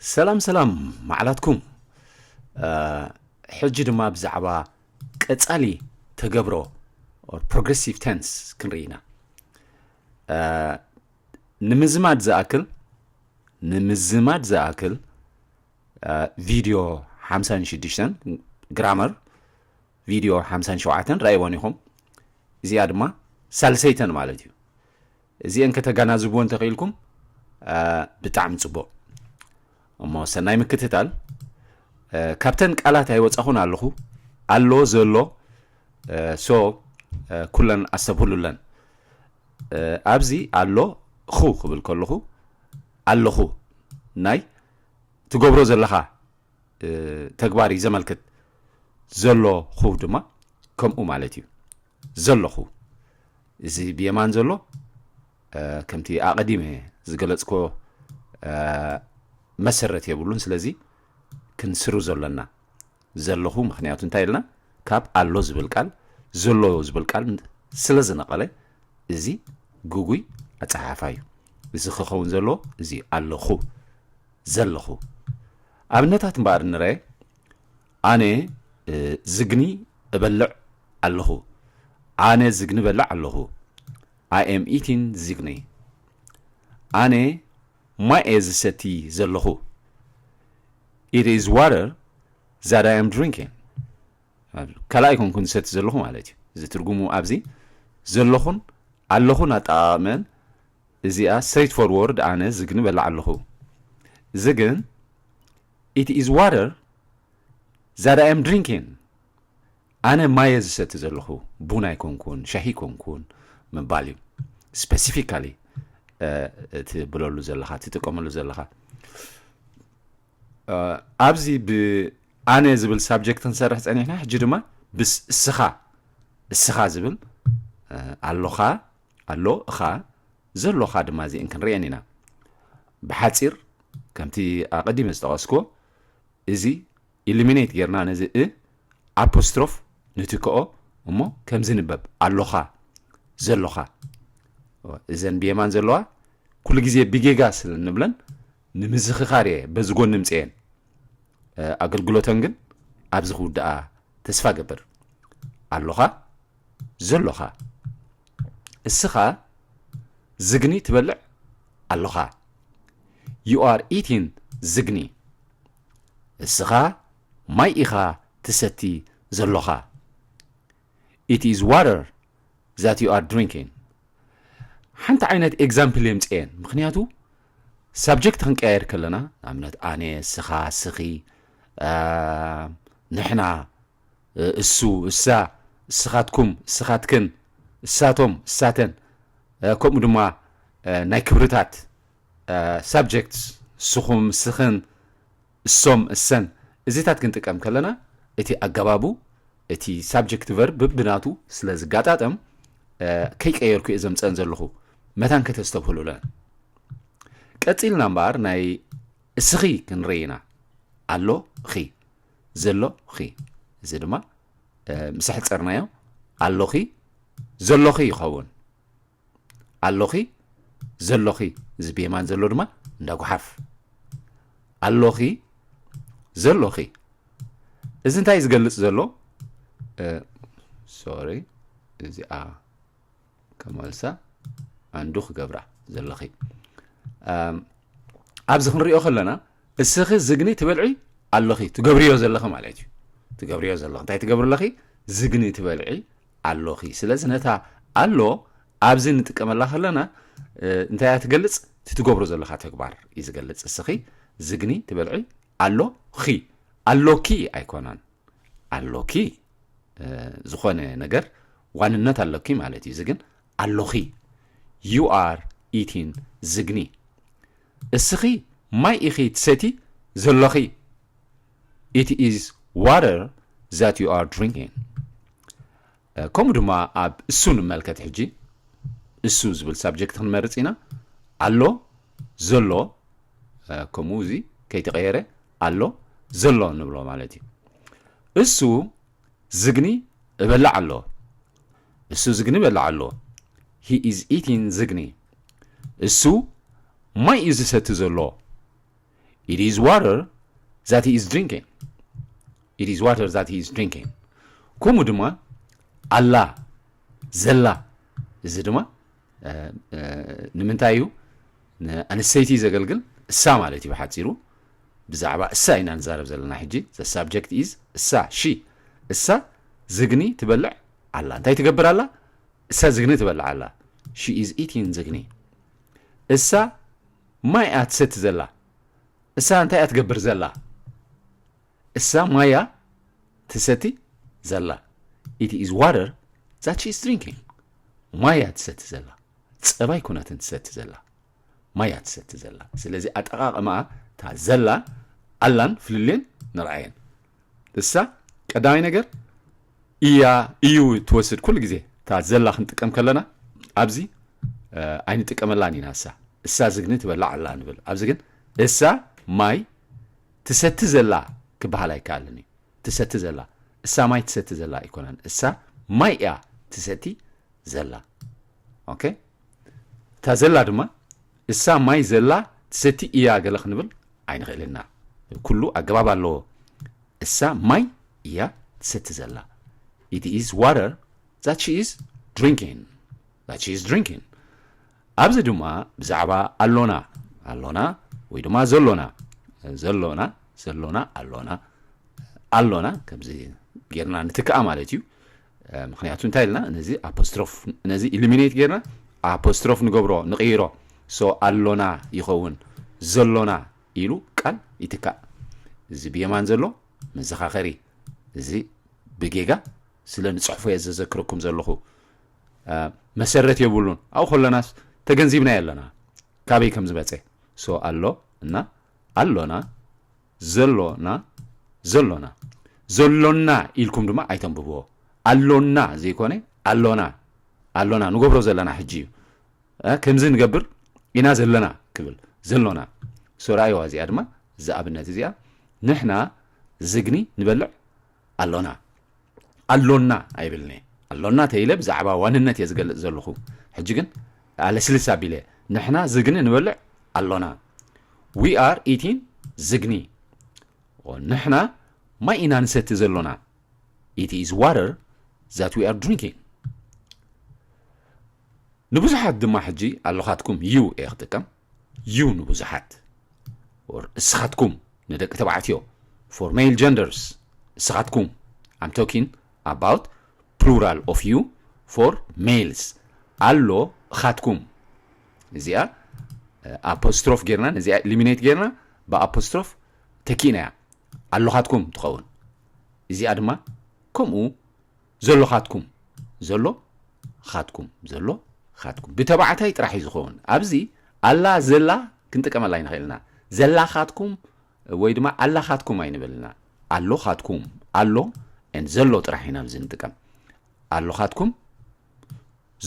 ሰላም ሰላም መዓላትኩም። ሕጂ ድማ ብዛዕባ ቀጻሊ ተገብሮ ፕሮግረሲቭ ቴንስ ክንርኢ ኢና። ንምዝማድ ዝኣክል ንምዝማድ ዝኣክል ቪድዮ ሓምሳን ሽዱሽተን፣ ግራመር ቪድዮ ሓምሳን ሸውዓተን ራእይዎን ኢኹም። እዚኣ ድማ ሳልሰይተን ማለት እዩ። እዚአን ከተጋናዝብዎ እንተኽኢልኩም ብጣዕሚ ጽቡቕ። እሞ ሰናይ ምክትታል። ካብተን ቃላት ኣይወጻኹን ኣለኹ። ኣሎ፣ ዘሎ፣ ሶ፣ ኩለን ኣስተብህሉለን። ኣብዚ ኣሎ ኹ ክብል ከለኹ ኣለኹ ናይ ትገብሮ ዘለኻ ተግባር እዩ ዘመልክት። ዘለኹ ድማ ከምኡ ማለት እዩ። ዘለኹ፣ እዚ ብየማን ዘሎ ከምቲ ኣቐዲመ ዝገለጽኮ መሰረት የብሉን። ስለዚ ክንስሩ ዘለና ዘለኹ፣ ምኽንያቱ እንታይ ኢልና፣ ካብ ኣሎ ዝብል ቃል ዘሎ ዝብል ቃል ስለ ዝነቐለ፣ እዚ ግጉይ ኣጸሓሕፋ እዩ። እዚ ክኸውን ዘለዎ እዚ ኣለኹ፣ ዘለኹ። ኣብነታት እምበኣር ንርአ። ኣነ ዝግኒ እበልዕ ኣለኹ። ኣነ ዝግኒ እበልዕ ኣለኹ። I am eating ዝግኒ። ኣነ ማይ እየ ዝሰቲ ዘለኹ። It is water that I am drinking። ካልኣይ ኮንኩን ዝሰቲ ዘለኹ ማለት እዩ። እዚ ትርጉሙ ኣብዚ ዘለኹን ኣለኹን ኣጠቓቕመን እዚኣ ስትሬት ፎርወርድ ኣነ ዝግኒ በልዕ ኣለኹ። ዝግን It is water that I am drinking። ኣነ ማየ ዝሰቲ ዘለኹ፣ ቡን ኣይኮንኩን፣ ሻሂ ኣይኮንኩን ምባል እዩ። ስፔሲፊካሊ ትብለሉ ዘለኻ፣ ትጥቀመሉ ዘለኻ። ኣብዚ ብኣነ ዝብል ሳብጀክት ክንሰርሕ ጸኒሕና፣ ሕጂ ድማ ብስ እስኻ እስኻ ዝብል ኣሎኻ፣ ኣሎ፣ እኻ፣ ዘሎኻ ድማ እዚእን ክንርእየን ኢና። ብሓጺር ከምቲ ኣቐዲመ ዝጠቐስኩዎ፣ እዚ ኢሊሚኔት ጌርና ነዚ እ ኣፖስትሮፍ ንትክኦ እሞ ከምዚ ንበብ፣ ኣሎኻ፣ ዘሎኻ። እዘን ብየማን ዘለዋ ኩሉ ግዜ ብጌጋ ስለ እንብለን ንምዝኽኻር እየ በዚ ጎኒ ምጽኤን። ኣገልግሎተን ግን ኣብዚ ክውድኣ ተስፋ ገብር። ኣሎኻ፣ ዘሎኻ። እስኻ ዝግኒ ትበልዕ ኣሎኻ። You are eating ዝግኒ። እስኻ ማይ ኢኻ ትሰቲ ዘሎኻ። It is water that you are drinking። ሓንቲ ዓይነት ኤግዛምፕል የምጽኤን፣ ምኽንያቱ ሳብጀክት ክንቀያየር ከለና፣ ንኣብነት ኣነ፣ እስኻ፣ እስኺ፣ ንሕና፣ እሱ፣ እሳ፣ እስኻትኩም፣ እስኻትክን፣ እሳቶም፣ እሳተን፣ ከምኡ ድማ ናይ ክብርታት ሳብጀክትስ፣ እስኹም፣ እስኽን፣ እሶም፣ እሰን፣ እዚታት ክንጥቀም ከለና፣ እቲ ኣገባቡ፣ እቲ ሳብጀክት ቨርብ ብብናቱ ስለ ዝጋጣጠም፣ ከይቀየርኩ እየ ዘምጸን ዘለኹ። መታን ከተስተብህሉለን። ቀጺልና እምበኣር ናይ እስኺ ክንርኢ ኢና። ኣሎ ኺ፣ ዘሎ ኺ። እዚ ድማ ምስ ኣሕጸርናዮ፣ ኣሎኺ፣ ዘሎኺ ይኸውን። ኣሎኺ፣ ዘሎኺ። እዚ ብየማን ዘሎ ድማ እንዳ ጓሓፍ። ኣሎኺ፣ ዘሎኺ። እዚ እንታይ እዩ ዝገልጽ ዘሎ? ሶሪ፣ እዚኣ ከመልሳ፣ ኣንዱ ክገብራ ዘለኺ። ኣብዚ ክንሪኦ ከለና፣ እስኺ ዝግኒ ትበልዒ ኣሎኺ፣ ትገብርዮ ዘለኺ ማለት እዩ። ትገብርዮ ዘለኺ። እንታይ ትገብሪ ኣለኺ? ዝግኒ ትበልዒ ኣሎኺ። ስለዚ ነታ ኣሎ ኣብዚ ንጥቀመላ ከለና፣ እንታይ እያ ትገልጽ? እቲ ትገብሮ ዘለኻ ተግባር እዩ ዝገልጽ። እስኺ ዝግኒ ትበልዒ ኣሎኺ፣ ኣሎኪ ኣይኮነን። ኣሎኪ፣ ዝኾነ ነገር ዋንነት ኣሎኪ ማለት እዩ። እዚ ግን ኣሎኺ። You are eating ዝግኒ። እስኺ ማይ ኢኺ ትሰቲ ዘሎኺ። It is water that you are drinking። ከምኡ ድማ ኣብ እሱ ንመልከት። ሕጂ እሱ ዝብል ሳብጀክት ክንመርጽ ኢና። ኣሎ፣ ዘሎ፣ ከምኡ እዚ ከይተቐየረ ኣሎ፣ ዘሎ ንብሎ ማለት እዩ። እሱ ዝግኒ እበልዕ ኣሎ። እሱ ዝግኒ እበልዕ ኣሎ። He is eating ዝግኒ። እሱ ማይ እዩ ዝሰቲ ዘሎ። It is water that he is drinking. It is water that he is drinking. ከምኡ ድማ ኣላ፣ ዘላ፣ እዚ ድማ እ፣ እ፣ ንምንታይ እዩ ንኣንስተይቲ ዘገልግል? እሳ ማለት እዩ ብሓፂሩ። ብዛዕባ እሳ ኢና ንዛረብ ዘለና ሕጂ። The subject is እሳ፣ she። እሳ ዝግኒ ትበልዕ ኣላ። እንታይ ትገብር ኣላ? እሳ ዝግኒ ትበልዕ ኣላ። She is eating ዝግኒ። እሳ ማይ እያ ትሰቲ ዘላ። እሳ እንታይ እያ ትገብር ዘላ? እሳ ማይ እያ ትሰቲ ዘላ። It is water that she is drinking. ማይ እያ ትሰቲ ዘላ። ጸባ ኣይኮነትን ትሰቲ ዘላ። ማይ እያ ትሰቲ ዘላ። ስለዚ ኣጠቓቕማኣ እታ ዘላ ኣላን ፍልልየን ንርኣየን። እሳ ቀዳማይ ነገር እያ፣ እዩ ትወስድ። ኩሉ ግዜ እታ ዘላ ክንጥቀም ከለና ኣብዚ እ፣ ኣይንጥቀመላን ኢና። እሳ እሳ ዝግኒ ትበልዕ ኣላ ንብል። ኣብዚ ግን እሳ ማይ ትሰቲ ዘላ ክበሃል ኣይከኣልን እዩ። ትሰቲ ዘላ፣ እሳ ማይ ትሰቲ ዘላ ኣይኮነን። እሳ ማይ እያ ትሰቲ ዘላ። ኦኬ፣ እታ ዘላ ድማ እሳ ማይ ዘላ ትሰቲ እያ ገለ ክንብል ኣይንኽእልና። ኩሉ ኣገባብ ኣለዎ። እሳ ማይ እያ ትሰቲ ዘላ። It is water that she is drinking. That she is drinking. ኣብዚ ድማ ብዛዕባ ኣሎና፣ ኣሎና ወይ ድማ ዘሎና፣ ዘሎና፣ ዘሎና፣ ኣሎና፣ ኣሎና ከምዚ ጌርና ንትክኣ ማለት እዩ። እ፣ ምኽንያቱ እንታይ ኢልና ነዚ ኣፖስትሮፍ፣ ነዚ ኢሊሚኔት ጌርና ኣፖስትሮፍ ንገብሮ፣ ንቕይሮ። So ኣሎና ይኸውን፣ ዘሎና ኢሉ ቃል ይትካእ። እዚ ብየማን ዘሎ መዘኻኸሪ፣ እዚ ብጌጋ ስለ ንጽሕፎ እየ ዘዘክረኩም ዘለኹ። እ፣ መሰረት የብሉን። ኣብኡ ከለናስ ተገንዚብናዮ ኣለና ካበይ ከም ዝመጸ። So ኣሎ እና ኣሎና፣ ዘሎና፣ ዘሎና። ዘሎና ኢልኩም ድማ ኣይተንብብዎ። ኣሎና ዘይኮነ ኣሎና፣ ኣሎና ንገብሮ ዘለና ሕጂ እዩ። እ፣ ከምዚ ንገብር ኢና ዘለና ክብል ዘሎና። So ረኣይዋ እዚኣ ድማ፣ እዛ ኣብነት እዚኣ፣ ንሕና ዝግኒ ንበልዕ ኣሎና። ኣሎና ኣይብልን እየ። ኣሎና ተይለ ብዛዕባ ዋንነት እየ ዝገልጽ ዘለኹ። ሕጂ ግን ኣለስልስ ኣቢለ፣ ንሕና ዝግኒ ንበልዕ ኣሎና። We are eating ዝግኒ። ንሕና ማይ ኢና ንሰቲ ዘሎና። It is water that we are drinking. ንብዙሓት ድማ ሕጂ ኣሎኻትኩም you እየ ክጥቀም። You ንብዙሓት። Or እስኻትኩም ንደቂ ተባዕትዮ። For male genders፣ እስኻትኩም። I'm talking about plural of you for males። ኣሎኻትኩም። እዚኣ፣ እ፣ ኣፖስትሮፍ ጌርና፣ ነዚኣ ኢሊሚኔት ጌርና፣ ብኣፖስትሮፍ ተኪእናያ። ኣሎኻትኩም ትኸውን። እዚኣ ድማ ከምኡ ዘሎኻትኩም። ዘሎኻትኩም። ዘሎኻትኩም። ብተባዕታይ ጥራሕ እዩ ዝኸውን። ኣብዚ ኣላ፣ ዘላ ክንጥቀመላ ኣይንኽእልና። ዘላኻትኩም ወይ ድማ ኣላኻትኩም ኣይንበልና። ኣሎኻትኩም። ኣሎ and ዘሎ ጥራሕ ኢና ኣብዚ ንጥቀም። ኣሎኻትኩም፣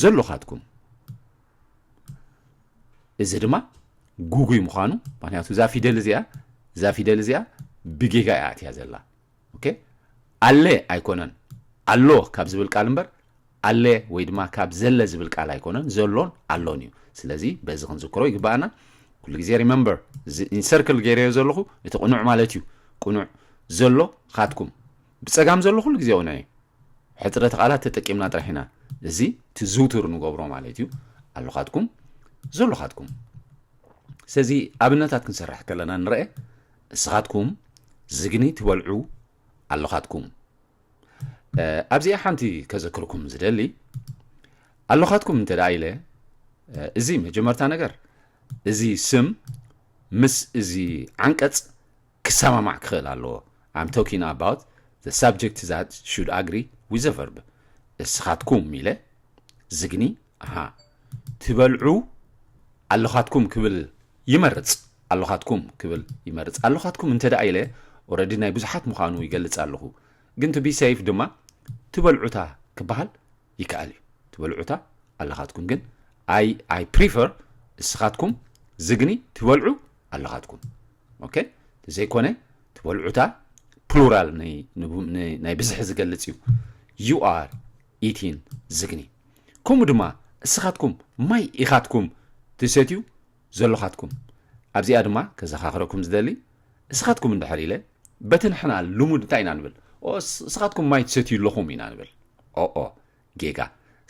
ዘሎኻትኩም። እዚ ድማ ግጉይ ምዃኑ፣ ምኽንያቱ እዛ ፊደል እዚኣ፣ እዛ ፊደል እዚኣ ብጌጋ እያ ኣትያ ዘላ። ኦኬ? ኣለ ኣይኮነን። ኣሎ ካብ ዝብል ቃል እምበር፣ ኣለ ወይ ድማ ካብ ዘለ ዝብል ቃል ኣይኮነን። ዘሎን ኣሎን እዩ። ስለዚ በዚ ክንዝክሮ ይግባኣና። ኩሉ ግዜ ሪመምበር፣ እዚ ኢንሰርክል ገይረዮ ዘለኹ እቲ ቅኑዕ ማለት እዩ። ቅኑዕ ዘሎኻትኩም። ብጸጋም ዘሎ ኩሉ ግዜ ቅኑዕ እዩ። ሕጽረተ ቃላት ተጠቂምና ጥራሕ ኢና። እዚ ትዝውትር ንገብሮ ማለት እዩ። ኣሎኻትኩም፣ ዘሎኻትኩም። ስለዚ ኣብነታት ክንሰርሕ ከለና ንርአ። እስኻትኩም ዝግኒ ትበልዑ ኣሎኻትኩም። እ፣ ኣብዚኣ ሓንቲ ከዘክርኩም ዝደሊ፣ ኣሎኻትኩም እንተ ደኣ ኢለ፣ እ፣ እዚ መጀመርታ ነገር፣ እዚ ስም ምስ እዚ ዓንቀጽ ክሰማማዕ ክኽእል ኣለዎ። I'm talking about the subject that should agree with the verb. እስኻትኩም ኢለ ዝግኒ፣ ኣሃ፣ ትበልዑ ኣሎኻትኩም ክብል ይመርጽ። ኣሎኻትኩም ክብል ይመርጽ። ኣሎኻትኩም እንተ ደኣ ኢለ፣ ኦረዲ ናይ ብዙሓት ምዃኑ ይገልጽ ኣለኹ። ግን to be safe ድማ ትበልዑታ ክበሃል ይከኣል እዩ። ትበልዑታ ኣሎኻትኩም ግን፣ I, I prefer እስኻትኩም ዝግኒ ትበልዑ ኣሎኻትኩም። ኦኬ? ዘይኮነ ትበልዑታ ፕሉራል ናይ፣ ናይ ብዝሒ ዝገልጽ እዩ። You are eating ዝግኒ። ከምኡ ድማ እስኻትኩም ማይ ኢኻትኩም ትሰትዩ ዘሎኻትኩም። ኣብዚኣ ድማ ከዘኻኽረኩም ዝደሊ፣ እስኻትኩም እንድሕር ኢለ፣ በቲ ንሕና ልሙድ እንታይ ኢና ንብል? ኦ፣ ስ-፣ እስኻትኩም ማይ ትሰትዩ ኣለኹም ኢና ንብል። ኦ፣ ኦ፣ ጌጋ።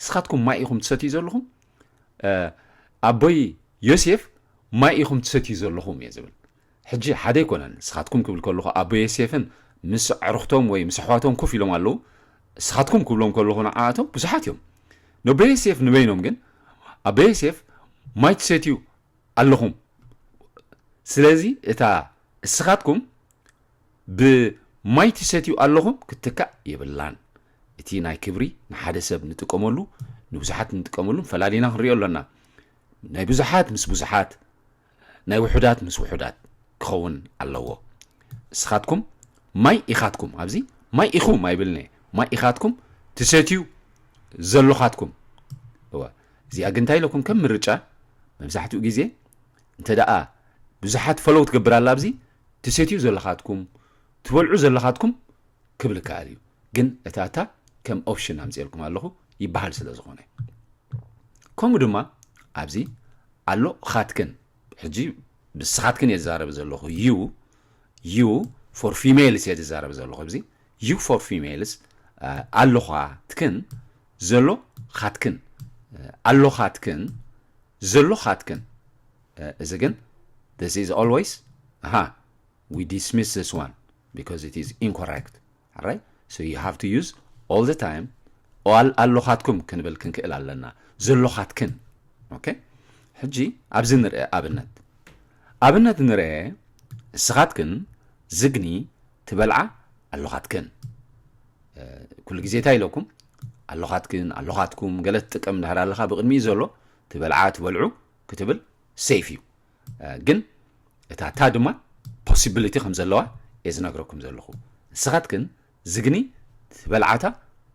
እስኻትኩም ማይ ኢኹም ትሰትዩ ዘለኹም? እ፣ ኣቦይ ዮሴፍ ማይ ኢኹም ትሰትዩ ዘለኹም እየ ዝብል። ሕጂ ሓደ ኣይኮነን። እስኻትኩም ክብል ከለኹ ኣቦይ ዮሴፍን ምስ ኣዕሩኽቶም ወይ ምስ ኣሕዋቶም ኮፍ ኢሎም ኣለዉ። እስኻትኩም ክብሎም ከለኹ ንዓኣቶም ብዙሓት እዮም። ነቦይ ዮሴፍ ንበይኖም ግን፣ ኣቦይ ዮሴፍ ማይ ትሰትዩ ኣለኹም። ስለዚ እታ እስኻትኩም ብማይ ትሰትዩ ኣለኹም ክትትካእ የብላን። እቲ ናይ ክብሪ ንሓደ ሰብ ንጥቀመሉ፣ ንብዙሓት ንጥቀመሉ ፈላሊና ክንሪኦ ኣለና። ናይ ብዙሓት ምስ ብዙሓት፣ ናይ ውሑዳት ምስ ውሑዳት ክኸውን ኣለዎ። እስኻትኩም ማይ ኢኻትኩም፣ ኣብዚ ማይ ኢኹም ኣይብልን እየ፣ ማይ ኢኻትኩም ትሰትዩ ዘሎኻትኩም። እወ፣ እዚኣ ግን እንታይ ኢለኩም ከም ምርጫ መብዛሕትኡ ግዜ እንተ ደኣ ብዙሓት ፈለው ትገብር ኣላ፣ ኣብዚ ትሰትዩ ዘለኻትኩም፣ ትበልዑ ዘለኻትኩም ክብል ይከኣል እዩ። ግን እታ እታ ከም ኦፕሽን ኣምፅኤልኩም ኣለኹ ይበሃል ስለ ዝኾነ። ከምኡ ድማ ኣብዚ ኣሎ ኻትክን፣ ሕጂ ብስኻትክን እየ ዝዛረብ ዘለኹ። ዩ፣ ዩ ፎር ፊሜልስ እየ ዝዛረብ ዘለኹ። ኣብዚ ዩ ፎር ፊሜልስ፣ ኣሎኻትክን፣ ዘሎ ኻትክን፣ ኣሎኻትክን፣ ዘሎ ኻትክን። እዚ ግን this is always፣ ኣሃ፣ we dismiss this one because it is incorrect. Alright? So you have to use all the time. ኣል-፣ ኣሎኻትኩም ክንብል ክንክእል ኣለና። ዘሎኻትክን። ኦኬ? ሕጂ ኣብዚ ንርአ ኣብነት። ኣብነት ንርአ፣ እስኻትክን ዝግኒ ትበልዓ ኣሎኻትክን። እ፣ ኩሉ ግዜ እንታይ ኢለኩም? ኣሎኻትክን፣ ኣሎኻትኩም፣ ገለ ትጥቀም እንድሕር ኣለኻ፣ ብቕድሚኡ ዘሎ ትበልዓ፣ ትበልዑ ክትብል ሴፍ እዩ። እ፣ ግን እታ ታ ድማ ፖሲቢሊቲ ከም ዘለዋ እየ ዝነግረኩም ዘለኹ። ንስኻትክን ዝግኒ ትበልዓታ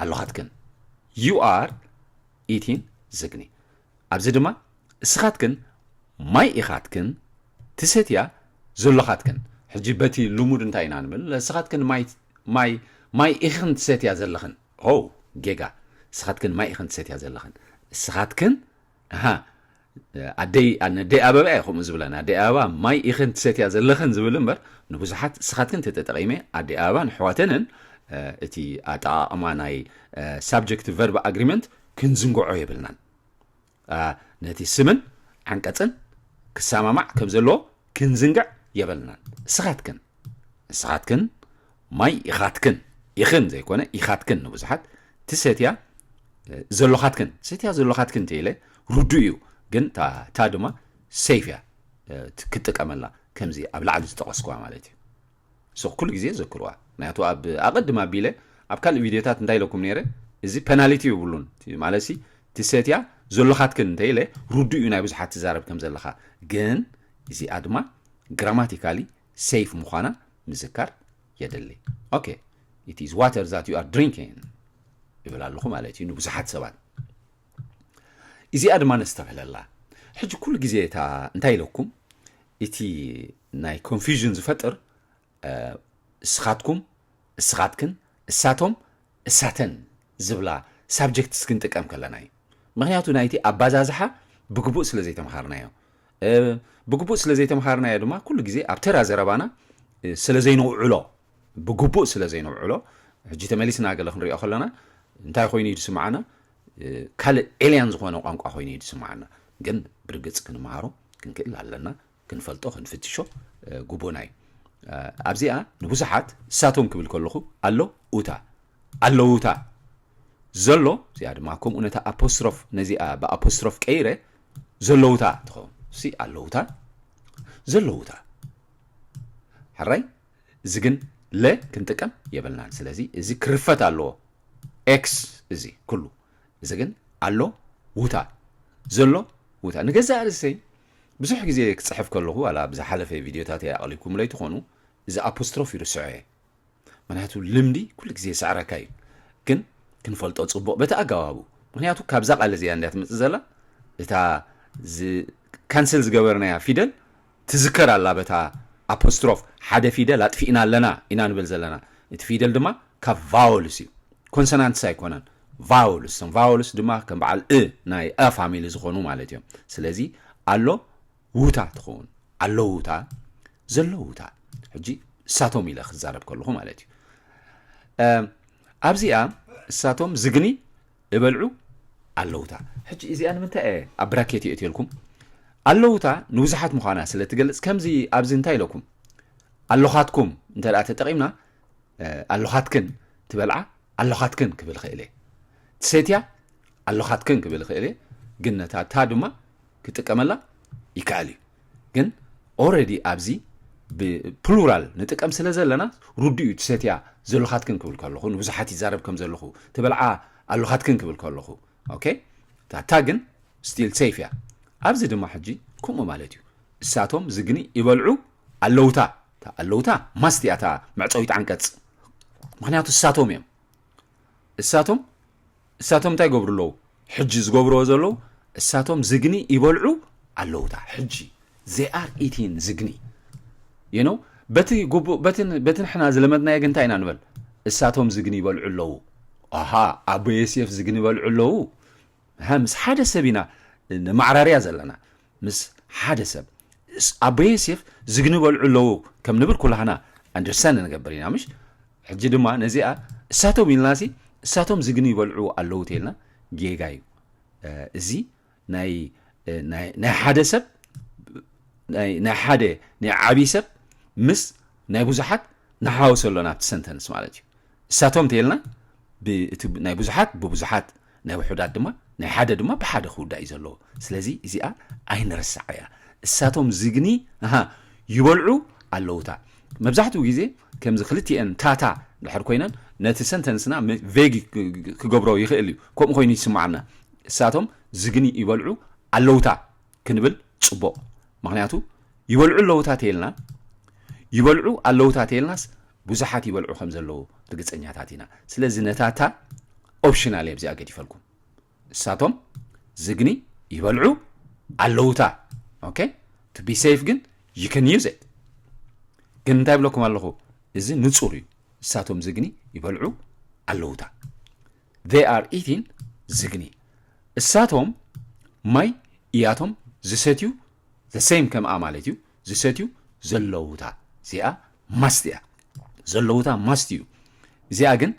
ኣሎኻትክን። You are eating ዝግኒ። ኣብዚ ድማ እስኻትክን ማይ ኢኻትክን ትሰትያ ዘሎኻትክን። ሕጂ በቲ ልሙድ እንታይ ኢና ንብል? እስኻትክን ማይ፣ ማይ፣ ማይ ኢኽን ትሰትያ ዘለኽን። ኦ፣ ጌጋ። እስኻትክን ማይ ኢኽን ትሰትያ ዘለኽን። እስኻትክን፣ ኣሃ፣ ኣደይ፣ ኣነ ኣደይ ኣበባ እየ ከምኡ ዝብለን። ኣደይ ኣበባ ማይ ኢኽን ትሰትያ ዘለኽን ዝብል እምበር፣ ንብዙሓት እስኻትክን ተተጠቒመ ኣደይ ኣበባን ኣሕዋተንን፣ እ፣ እቲ ኣጠቓቕማ ናይ፣ እ፣ ሳብጀክት ቨርብ ኣግሪመንት ክንዝንግዖ የብልናን። እ፣ ነቲ ስምን ዓንቀጽን ክሰማማዕ ከም ዘለዎ ክንዝንግዕ የብልናን። እስኻትክን፣ እስኻትክን ማይ ኢኻትክን፣ ኢኽን ዘይኮነ ኢኻትክን ንብዙሓት ትሰትያ፣ እ፣ ዘሎኻትክን፣ ትሰትያ ዘሎኻትክን እንተ ኢለ ርዱእ እዩ፣ ግን እታ፣ እታ ድማ ሴፍ እያ፣ እ፣ ት-፣ ክትጥቀመላ ከምዚ ኣብ ላዕሊ ዝጠቐስኩዋ ማለት እዩ። ሶ ኩሉ ግዜ ዘክርዋ። ምክንያቱ ኣብ ኣቐድም ኣቢለ ኣብ ካልእ ቪድዮታት እንታይ ኢለኩም ነይረ? እዚ ፐናሊቲ የብሉን። እቲ ማለትሲ ትሰትያ ዘሎኻትክን እንተ ኢለ ርዱእ እዩ ናይ ብዙሓት ትዛረብ ከም ዘለኻ። ግን እዚኣ ድማ ግራማቲካሊ ሴፍ ምዃና ምዝካር የድሊ። ኦኬ፣ it is water that you are drinking ይብል ኣለኹ ማለት እዩ ንብዙሓት ሰባት። እዚኣ ድማ ነስተብህለላ። ሕጂ ኩሉ ግዜ እታ እንታይ ኢለኩም እቲ ናይ ኮንፊውዥን ዝፈጥር፣ እ፣ እስኻትኩም፣ እስኻትክን፣ እሳቶም፣ እሳተን ዝብላ ሳብጀክትስ ክንጥቀም ከለና እዩ። ምክንያቱ ናይቲ ኣባዛዝሓ ብግቡእ ስለ ዘይተምሃርናዮ። እ፣ ብግቡእ ስለ ዘይተምሃርናዮ ድማ ኩሉ ግዜ ኣብ ተራ ዘረባና፣ እ፣ ስለ ዘይነውዕሎ፣ ብግቡእ ስለ ዘይነውዕሎ፣ ሕጂ ተመሊስና ገለ ክንሪኦ ከለና እንታይ ኮይኑ እዩ ዝስምዓና? እ፣ ካልእ ኤልያን ዝኾነ ቋንቋ ኮይኑ እዩ ዝስምዓና። ግን ብርግጽ ክንመሃሮ ክንክእል ኣለና፣ ክንፈልጦ፣ ክንፍትሾ፣ እ፣ ግቡእና እዩ። እ፣ ኣብዚኣ ንብዙሓት እሳቶም ክብል ከለኹ ኣሎ ኡታ፣ ኣለውታ፣ ዘሎ፣ እዚኣ ድማ ከምኡ ነታ ኣፖስትሮፍ ነዚኣ ብኣፖስትሮፍ ቀይረ ዘለውታ ትኸውን። እሲ ኣለውታ፣ ዘለውታ። ሕራይ፣ እዚ ግን ለ ክንጥቀም የብልናን። ስለዚ እዚ ክርፈት ኣለዎ። ኤክስ እዚ ኩሉ። እዚ ግን ኣሎ ውታ፣ ዘሎ ውታ። ንገዛእ ርእሰይ ብዙሕ ግዜ ክጽሕፍ ከለኹ፣ ዋላ ኣብ ዝሓለፈ ቪድዮታት ኣቕሊኩምለይ ትኾኑ፣ እዚ ኣፖስትሮፍ ይርስዖ እየ። ምክንያቱ ልምዲ ኩሉ ግዜ ይስዕረካ እዩ። ግን ክንፈልጦ ጽቡቕ በቲ ኣገባቡ። ምክንያቱ ካብዛ ቃል እዚኣ እንድያ ትመጽእ ዘላ፣ እታ ዝ-፣ ካንስል ዝገበርናያ ፊደል ትዝከር ኣላ በታ ኣፖስትሮፍ። ሓደ ፊደል ኣጥፊእና ኣለና ኢና ንብል ዘለና። እቲ ፊደል ድማ ካብ ቫወልስ እዩ፣ ኮንሶናንትስ ኣይኮነን፣ ቫወልስ። እቶም ቫወልስ ድማ ከም በዓል እ ናይ እ ፋሚሊ ዝኾኑ ማለት እዮም። ስለዚ ኣሎ ውታ ትኸውን፣ ኣሎ ውታ፣ ዘሎ ውታ። ሕጂ እሳቶም ኢለ ክዛረብ ከለኹ ማለት እዩ። እም፣ ኣብዚኣ እሳቶም ዝግኒ እበልዑ ኣለውታ። ሕጂ እዚኣ ንምንታይ እየ ኣብ ብራኬት የእትየልኩም? ኣለውታ ንብዙሓት ምዃና ስለ ትገልጽ፣ ከምዚ ኣብዚ እንታይ ኢለኩም? ኣሎኻትኩም እንተ ደኣ ተጠቒምና፣ እ፣ ኣሎኻትክን ትበልዓ፣ ኣሎኻትክን ክብል ክእል እየ። ትሰትያ፣ ኣሎኻትክን ክብል ክእል እየ። ግን ነታ ታ ድማ ክጥቀመላ ይከኣል እዩ። ግን ኦረዲ ኣብዚ ብፕሉራል ንጥቀም ስለ ዘለና ርዱእ እዩ። ትሰትያ ዘሎኻትክን ክብል ከለኹ፣ ንብዙሓት ይዛረብ ከም ዘለኹ፣ ትበልዓ ኣሎኻትክን ክብል ከለኹ፣ ኦኬ፣ እታ ታ ግን ስቲል ሴፍ እያ። ኣብዚ ድማ ሕጂ ከምኡ ማለት እዩ። እሳቶም ዝግኒ ይበልዑ ኣለውታ። እታ ኣለውታ ማስት እያ እታ መዕጸዊት ዓንቀጽ። ምኽንያቱ እሳቶም እዮም። እሳቶም፣ እሳቶም እንታይ ይገብሩ ኣለዉ? ሕጂ ዝገብርዎ ዘለዉ፣ እሳቶም ዝግኒ ይበልዑ ኣለውታ። ሕጂ፣ they are eating ዝግኒ። You know፣ በቲ ግቡእ፣ በትን፣ በትን ሕና ዝለመድናዮ ግን እንታይ ኢና ንበል? እሳቶም ዝግኒ ይበልዑ ኣለዉ። ኣሃ፣ ኣቦ ዮሴፍ ዝግኒ ይበልዑ ኣለዉ። ሃ፣ ምስ ሓደ ሰብ ኢና ንማዕራርያ ዘለና። ምስ ሓደ ሰብ። እስ-፣ ኣቦ ዮሴፍ ዝግኒ ይበልዑ ኣለዉ ከም ንብል ኩላህና ኣንደርስታንድ ንገብር ኢና፣ ምሽ? ሕጂ ድማ ነዚኣ እሳቶም ኢልናሲ፣ እሳቶም ዝግኒ ይበልዑ ኣለዉ ተይልና፣ ጌጋ እዩ። እ፣ እዚ ናይ፣ እ፣ ናይ፣ ናይ ሓደ ሰብ፣ ናይ፣ ናይ ሓደ፣ ናይ ዓብዪ ሰብ ምስ ናይ ብዙሓት ንሓወሰ ኣሎ ናብቲ ሰንተንስ ማለት እዩ። እሳቶም ተይልና፣ ብ-፣ እቲ ብ-፣ ናይ ብዙሓት ብብዙሓት፣ ናይ ውሑዳት ድማ፣ ናይ ሓደ ድማ ብሓደ ክውዳእ እዩ ዘለዎ። ስለዚ እዚኣ ኣይንረሳዕ እያ። እሳቶም ዝግኒ፣ ኣሃ፣ ይበልዑ ኣለውታ። መብዛሕትኡ ግዜ ከምዚ ክልቲኤን ታታ ድሕር ኮይነን ነቲ ሰንተንስና ም-፣ ቬግ ክ-፣ ክ-፣ ክገብሮ ይኽእል እዩ። ከምኡ ኮይኑ ይስምዓና። እሳቶም ዝግኒ ይበልዑ ኣለውታ ክንብል ጽቡቕ። ምኽንያቱ ይበልዑ ኣለውታ ተይልና፣ ይበልዑ ኣለውታ ተይልናስ ብዙሓት ይበልዑ ከም ዘለዉ ርግጸኛታት ኢና። ስለዚ ነታ ታ ኦፕሽናል እየ ኣብዚኣ ገዲፈልኩም። እሳቶም ዝግኒ ይበልዑ ኣለውታ። ኦኬ? To be safe ግን you can use it። ግን እንታይ ብለኩም ኣለኹ? እዚ ንጹር እዩ። እሳቶም ዝግኒ ይበልዑ ኣለውታ። They are eating ዝግኒ። እሳቶም ማይ እያቶም ዝሰትዩ፣ the same ከምኣ ማለት እዩ፣ ዝሰትዩ ዘለውታ። እዚኣ ማስት እያ። ዘለውታ ማስት እዩ። እዚኣ ግን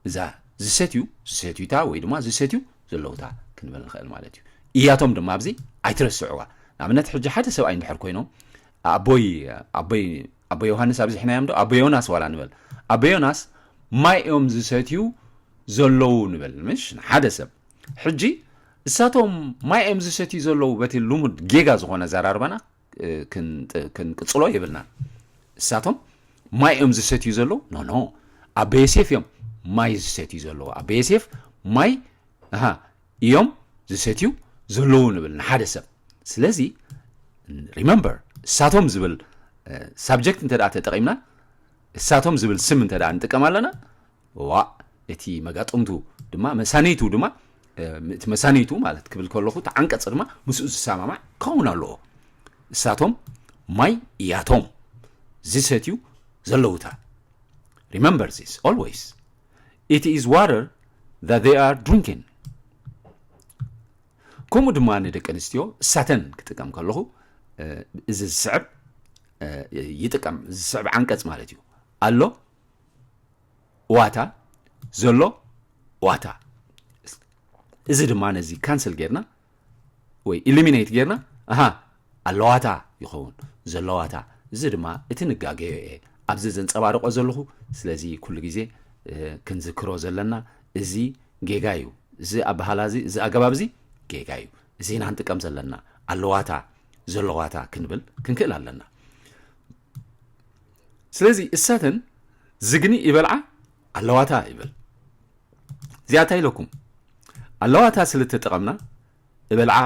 እዛ ዝሰትዩ፣ ዝሰትዩታ ወይ ድማ ዝሰትዩ ዘለውታ ክንብል ንኽእል ማለት እዩ። እያቶም ድማ ኣብዚ ኣይትረስዕዋ። ንኣብነት ሕጂ ሓደ ሰብኣይ እንድሕር ኮይኖም ኣቦይ፣ ኣቦይ፣ ኣቦ ዮሃንስ ኣብዚሕናዮም ዶ? ኣቦ ዮናስ ዋላ ንበል። ኣቦ ዮናስ ማይ እዮም ዝሰትዩ ዘለዉ ንበል፣ ምሽ? ንሓደ ሰብ። ሕጂ እሳቶም ማይ እዮም ዝሰትዩ ዘለዉ በቲ ልሙድ ጌጋ ዝኾነ ኣዘራርባና፣ እ፣ ክን-፣ ክንቅጽሎ የብልናን። እሳቶም ማይ እዮም ዝሰትዩ ዘለዉ? ኖ፣ ኖ። ኣቦ ዮሴፍ እዮም ማይ ዝሰትዩ ዘለዉ። ኣቦ ዮሴፍ ማይ፣ ኣሃ፣ እዮም ዝሰትዩ ዘለዉ ንብል ንሓደ ሰብ። ስለዚ፣ ሪመምበር፣ እሳቶም ዝብል፣ እ፣ ሳብጀክት እንተ ደኣ ተጠቒምና፣ እሳቶም ዝብል ስም እንተ ደኣ ንጥቀም ኣለና፣ ዋእ፣ እቲ መጋጥምቱ ድማ፣ መሳነይቱ ድማ፣ እ፣ እቲ መሳነይቱ ማለት ክብል ከለኹ፣ እቲ ዓንቀጽ ድማ ምስኡ ዝሰማማዕ ክኸውን ኣለዎ። እሳቶም ማይ እያቶም ዝሰትዩ ዘለውታ። Remember this always. It is water that they are drinking. ከምኡ ድማ ንደቂ ኣንስትዮ እሳተን ክጥቀም ከለኹ፣ እ፣ እዚ ዝስዕብ፣ እ፣ ይጥቀም። እዚ ዝስዕብ ዓንቀጽ ማለት እዩ። ኣሎ ዋታ፣ ዘሎ ዋታ። እዚ ድማ ነዚ ካንስል ጌርና ወይ ኢሊሚኔት ጌርና፣ ኣሃ፣ ኣለዋታ ይኸውን፣ ዘለዋታ። እዚ ድማ እቲ ንጋገዮ እየ ኣብዚ ዘንጸባርቆ ዘለኹ። ስለዚ ኩሉ ግዜ፣ እ፣ ክንዝክሮ ዘለና፣ እዚ ጌጋ እዩ። እዚ ኣበሃላ እዚ፣ እዚ ኣገባብ እዚ ጌጋ እዩ። እዚ ኢና ክንጥቀም ዘለና። ኣለዋታ፣ ዘለዋታ ክንብል ክንክእል ኣለና። ስለዚ እሳተን ዝግኒ ይበልዓ ኣለዋታ ይብል። እዚኣ እንታይ ኢለኩም? ኣለዋታ ስለ እተጠቐምና፣ እበልዓ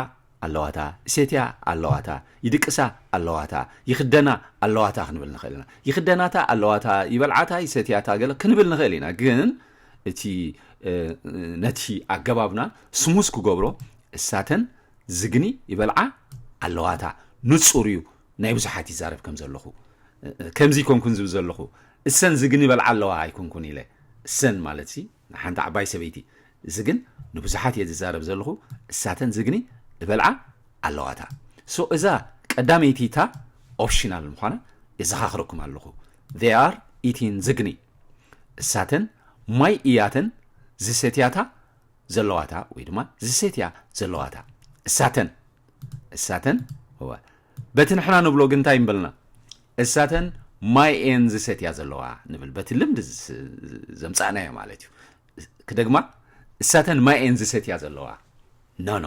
ኣለዋታ፣ እሴትያ ኣለዋታ፣ ይድቅሳ ኣለዋታ፣ ይኽደና ኣለዋታ ክንብል ንኽእል ኢና። ይኽደናታ ኣለዋታ፣ ይበልዓታ፣ ይሰትያታ ገለ ክንብል ንኽእል ኢና። ግን እቲ፣ እ፣ ነቲ ኣገባብና ስሙዝ ክገብሮ፣ እሳተን ዝግኒ ይበልዓ ኣለዋታ። ንጹር እዩ፣ ናይ ብዙሓት ይዛረብ ከም ዘለኹ። እ፣ እ፣ ከምዚ ይኮንኩን ዝብል ዘለኹ። እሰን ዝግኒ ይበልዓ ኣለዋ ኣይኮንኩን ኢለ። እሰን ማለት ሲ፣ ንሓንቲ ዓባይ ሰበይቲ። እዚ ግን ንብዙሓት እየ ዝዛረብ ዘለኹ። እሳተን ዝግኒ ይበልዓ ኣለዋታ። ሶ፣ እዛ ቀዳመይቲ እታ ኦፕሽናል ምዃና የዘኻኽረኩም ኣለኹ። They are eating ዝግኒ። እሳተን ማይ እያተን ዝሰትያታ ዘለዋታ ወይ ድማ ዝሰትያ ዘለዋታ። እሳተን እሳተን እወ። በቲ ንሕና ንብሎ ግን እንታይ ንበልና? እሳተን ማይ እየን ዝሰትያ ዘለዋ ንብል። በቲ ልምዲ ዘምፃእናዮ ማለት እዩ። ክደግማ፣ እሳተን ማይ እየን ዝሰትያ ዘለዋ። ኖ ኖ፣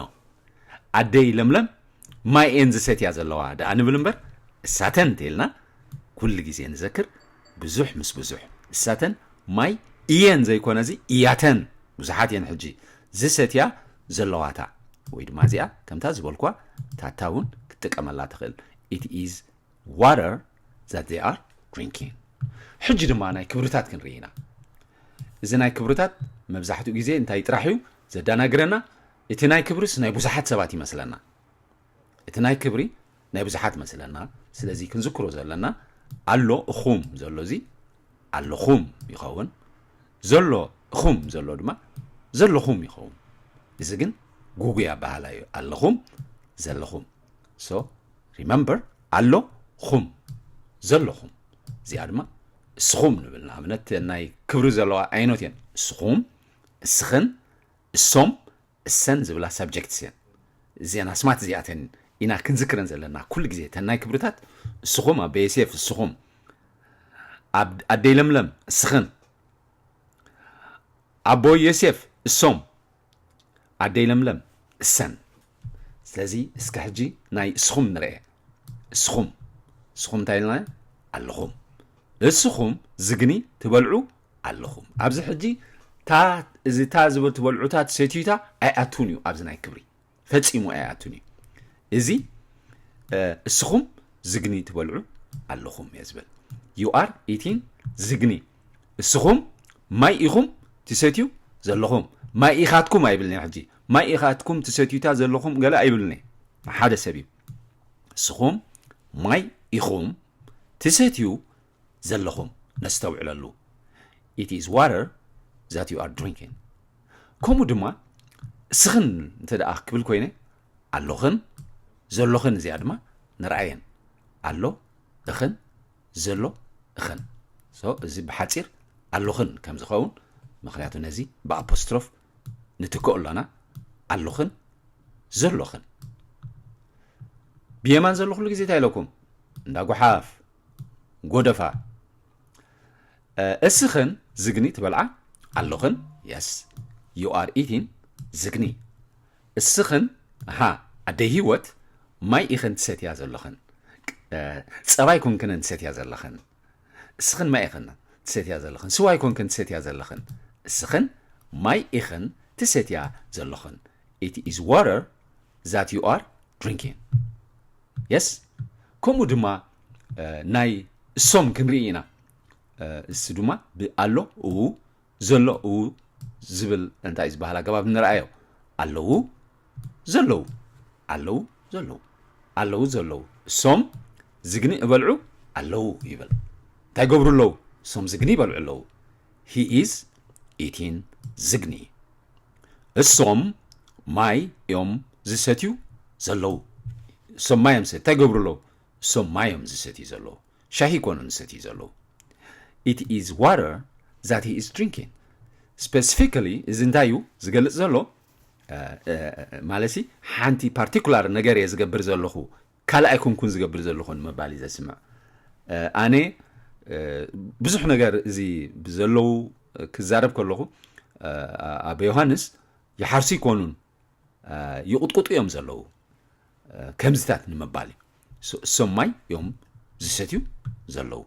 ኣደይ ለምለም ማይ እየን ዝሰትያ ዘለዋ ደኣ ንብል እምበር እሳተን እንተኢልና ኩሉ ግዜ ንዘክር። ብዙሕ ምስ ብዙሕ እሳተን ማይ እየን ዘይኮነ እዚ እያተን ብዙሓት እየን ሕጂ ዝሰትያ ዘለዋታ ወይ ድማ እዚኣ ከምታ ዝበልኳ ታታ እውን ክትጥቀመላ ትኽእል። It is water that they are drinking። ሕጂ ድማ ናይ ክብርታት ክንርኢ ኢና። እዚ ናይ ክብርታት መብዛሕትኡ ግዜ እንታይ ጥራሕ እዩ ዘደናግረና? እቲ ናይ ክብርስ ናይ ብዙሓት ሰባት ይመስለና። እቲ ናይ ክብሪ ናይ ብዙሓት መስለና። ስለዚ ክንዝክሮ ዘለና ኣሎ እኹም ዘሎ እዚ ኣለኹም ይኸውን፣ ዘሎ እኹም ዘሎ ድማ ዘለኹም ይኸውን። እዚ ግን ጉጉይ ኣበሃህላ እዩ። ኣለኹም፣ ዘለኹም። So remember ኣሎ ኹም ዘለኹም። እዚኣ ድማ እስኹም ንብል። ንኣብነት ናይ ክብሪ ዘለዋ ኣይኖት እየን። እስኹም፣ እስኽን፣ እሶም፣ እሰን ዝብላ ሳብጀክትስ እየን። እዚአን ኣስማት እዚኣተን ኢና ክንዝክረን ዘለና ኩሉ ግዜ። እተን ናይ ክብርታት እስኹም ኣቦ የሴፍ፣ እስኹም ኣብ ኣደይ ለምለም፣ እስኽን ኣቦ የሴፍ፣ እሶም ኣደይ ለምለም፣ እሰን። ስለዚ እስከ ሕጂ ናይ እስኹም ንርአ። እስኹም እስኹም እንታይ ኢልና ኣለኹም። እስኹም ዝግኒ ትበልዑ ኣለኹም። ኣብዚ ሕጂ ታ እዚ ታ ዝብል ትበልዑታ ትሰትዩታ ኣይኣቱን እዩ ኣብዚ ናይ ክብሪ። ፈጺሙ ኣይኣቱን እዩ። እዚ እስኹም ዝግኒ ትበልዑ ኣለኹም እየ ዝብል። You are eating ዝግኒ። እስኹም ማይ ኢኹም ትሰትዩ ዘለኹም። ማይ ኢኻትኩም ኣይብልን ሕጂ። ማይ ኢኻትኩም ትሰትዩታ ዘለኹም ገለ ኣይብልን። ሓደ ሰብ እዩ። እስኹም ማይ ኢኹም ትሰትዩ ዘለኹም ነስተውዕለሉ። It is water that you are drinking። ከምኡ ድማ እስኽን እንተ ደኣ ክብል ኮይነ ኣለኽን ዘለኽን እዚኣ ድማ ንርኣየን። ኣሎ እኽን ዘሎ እኽን። So እዚ ብሓፂር ኣለኽን ከም ዝኸውን፣ ምክንያቱ ነዚ ብኣፖስትሮፍ ንትክኦ ኣሎና። ኣለኽን ዘለኽን። ብየማን ዘሎ ኩሉ ግዜ እንታይ ኢለኩም? እንዳ ጓሓፍ ጎደፋ። እስኽን ዝግኒ ትበልዓ ኣለኽን። Yes, you are eating ዝግኒ። እስኽን ሃ ኣደይ ህይወት ማይ ኢኽን ትሰትያ ዘለኽን። ጸባይ ኮንክንን ትሰትያ ዘለኽን። እስኽን ማይ ኢኽን ትሰትያ ዘለኽን። ስዋይ ኮንክን ትሰትያ ዘለኽን። እስኽን ማይ ኢኽን ትሰትያ ዘለኽን። It is water that you are drinking። Yes? ከምኡ ድማ ናይ እሶም ክንርኢ ኢና። እሱ ድማ ብኣሎ እዉ ዘሎ እዉ ዝብል እንታይ እዩ ዝበሃል ኣገባብ ንርኣዮ። ኣለዉ ዘለዉ ኣለዉ ዘለዉ ኣለዉ ዘለዉ እሶም ዝግኒ እበልዑ ኣለዉ ይብል። እንታይ ገብሩ ኣለዉ? እሶም ዝግኒ ይበልዑ ኣለዉ። He is eating ዝግኒ። እሶም ማይ እዮም ዝሰትዩ ዘለዉ። እሶም ማይ እዮም ዝሰትዩ። እንታይ ገብሩ ኣለዉ? እሶም ማይ እዮም ዝሰትዩ ዘለዉ። ሻሂ ኣይኮኑን ዝሰትዩ ዘለዉ። It is water that he is drinking። Specifically እዚ እንታይ እዩ ዝገልጽ ዘሎ? ማለትሲ ሓንቲ ፓርቲኩላር ነገር እየ ዝገብር ዘለኹ፣ ካልእ ኣይኮንኩን ዝገብር ዘለኹ ንምባል እዩ ዘስምዕ። ኣነ ብዙሕ ነገር እዚ ብዘለዉ ክዛረብ ከለኹ ኣቦ ዮሃንስ ይሓርሱ ኣይኮኑን፣ ይቕጥቅጡ እዮም ዘለዉ። ከምዚታት ንምባል እዩ። እሶም ማይ እዮም ዝሰትዩ ዘለዉ።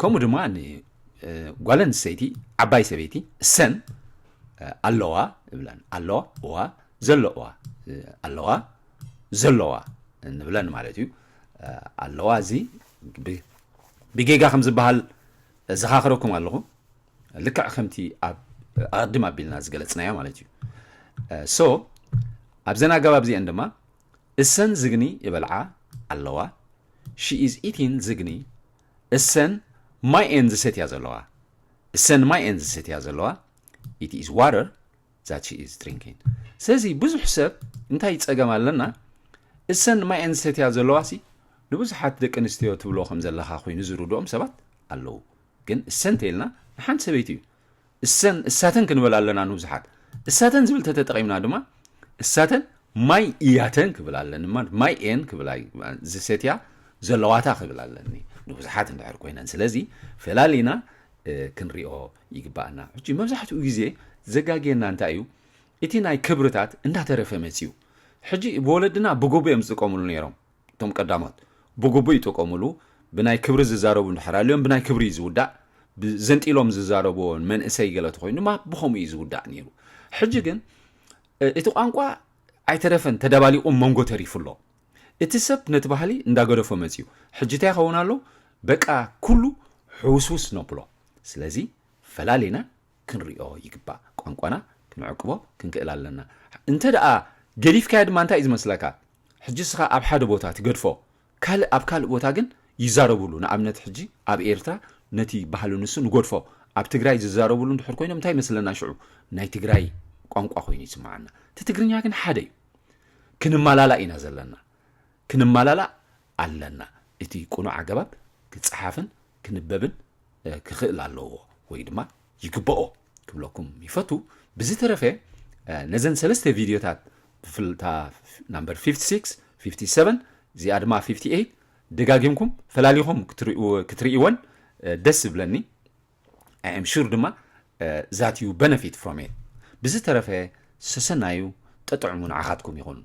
ከምኡ ድማ ጓል ኣንስተይቲ ዓባይ ሰበይቲ እሰን ኣለዋ ይብለን። ኣለዋ እዋ ዘለዋ ኣለዋ ዘለዋ ንብለን ማለት እዩ። ኣለዋ እዚ ብጌጋ ከም ዝበሃል ዘኻኽረኩም ኣለኹ። ልክዕ ከምቲ ኣብ ኣቐድም ኣቢልና ዝገለጽናዮ ማለት እዩ። So ኣብዘን ኣገባብ እዚአን ድማ እሰን ዝግኒ ይበልዓ ኣለዋ። She is eating ዝግኒ። እሰን ማይ እየን ዝሰትያ ዘለዋ። እሰን ማይ እየን ዝሰትያ ዘለዋ። It is water that she is drinking። ስለዚ ብዙሕ ሰብ እንታይ ጸገም ኣለና? እሰን ማይ እየን ዝሰትያ ዘለዋ ሲ ንብዙሓት ደቂ ኣንስትዮ ትብሎ ከም ዘለኻ ኮይኑ ዝርድኦም ሰባት ኣለዉ። ግን እሰን ተይልና ንሓንቲ ሰበይቲ እዩ። እሰን እሳተን ክንበል ኣለና ንብዙሓት። እሳተን ዝብል ተተጠቒምና ድማ እሳተን ማይ እያተን ክብል ኣለኒ፣ ማይ ኤን ክብል ዝሰትያ ዘለዋታ ክብል ኣለኒ ንብዙሓት እንድሕር ኮይነን። ስለዚ ፈላሊና ክንሪኦ ይግባኣና። ሕጂ መብዛሕትኡ ግዜ ዘጋግየና እንታይ እዩ? እቲ ናይ ክብርታት እንዳተረፈ መፅዩ። ሕጂ ብወለድና ብጎቦ እዮም ዝጥቀምሉ ነይሮም። እቶም ቀዳሞት ብጎቦ ይጥቀምሉ። ብናይ ክብሪ ዝዛረቡ እንድሕር ኣልዮም ብናይ ክብሪ እዩ ዝውዳእ። ዘንጢሎም ዝዛረብዎ መንእሰይ ገለ ተኮይኑ ድማ ብከምኡ እዩ ዝውዳእ ነይሩ። ሕጂ ግን እቲ ቋንቋ ኣይተረፈን፣ ተደባሊቑ መንጎ ተሪፉ ኣሎ። እቲ ሰብ ነቲ ባህሊ እንዳገደፎ መፅዩ። ሕጂ እንታይ ይኸውን ኣሎ? በቃ ኩሉ ሕውስውስ ነብሎ። ስለዚ ፈላሊና ክንሪኦ ይግባእ። ቋንቋና ክንዕቅቦ ክንክእል ኣለና። እንተ ደኣ ገዲፍካዮ ድማ እንታይ እዩ ዝመስለካ? ሕጂ እስኻ ኣብ ሓደ ቦታ ትገድፎ፣ ካልእ ኣብ ካልእ ቦታ ግን ይዛረብሉ። ንኣብነት ሕጂ ኣብ ኤርትራ ነቲ ባህሊ ንሱ ንገድፎ፣ ኣብ ትግራይ ዝዛረብሉ እንድሕር ኮይኖም እንታይ ይመስለና ሽዑ? ናይ ትግራይ ቋንቋ ኮይኑ ይስምዓና። እቲ ትግርኛ ግን ሓደ እዩ። ክንመላላእ ኢና ዘለና። ክንመላላእ ኣለና። እቲ ቅኑዕ ኣገባብ ክጸሓፍን ክንበብን ክኽእል ኣለዎ ወይ ድማ ይግበኦ ክብለኩም ይፈቱ። ብዝተረፈ ነዘን ሰለስተ ቪድዮታት ብፍልታ ናምበር ፊፍቲ ሲክስ፣ ፊፍቲ ሰቨን፣ እዚኣ ድማ ፊፍቲ ኤይት ደጋጊምኩም ፈላሊኹም ክትርእይወን ደስ ዝብለኒ። I am sure ድማ that you benefit from it። ብዝተረፈ ሰሰናዩ ጠጥዕሙ ንዓኻትኩም ይኹን።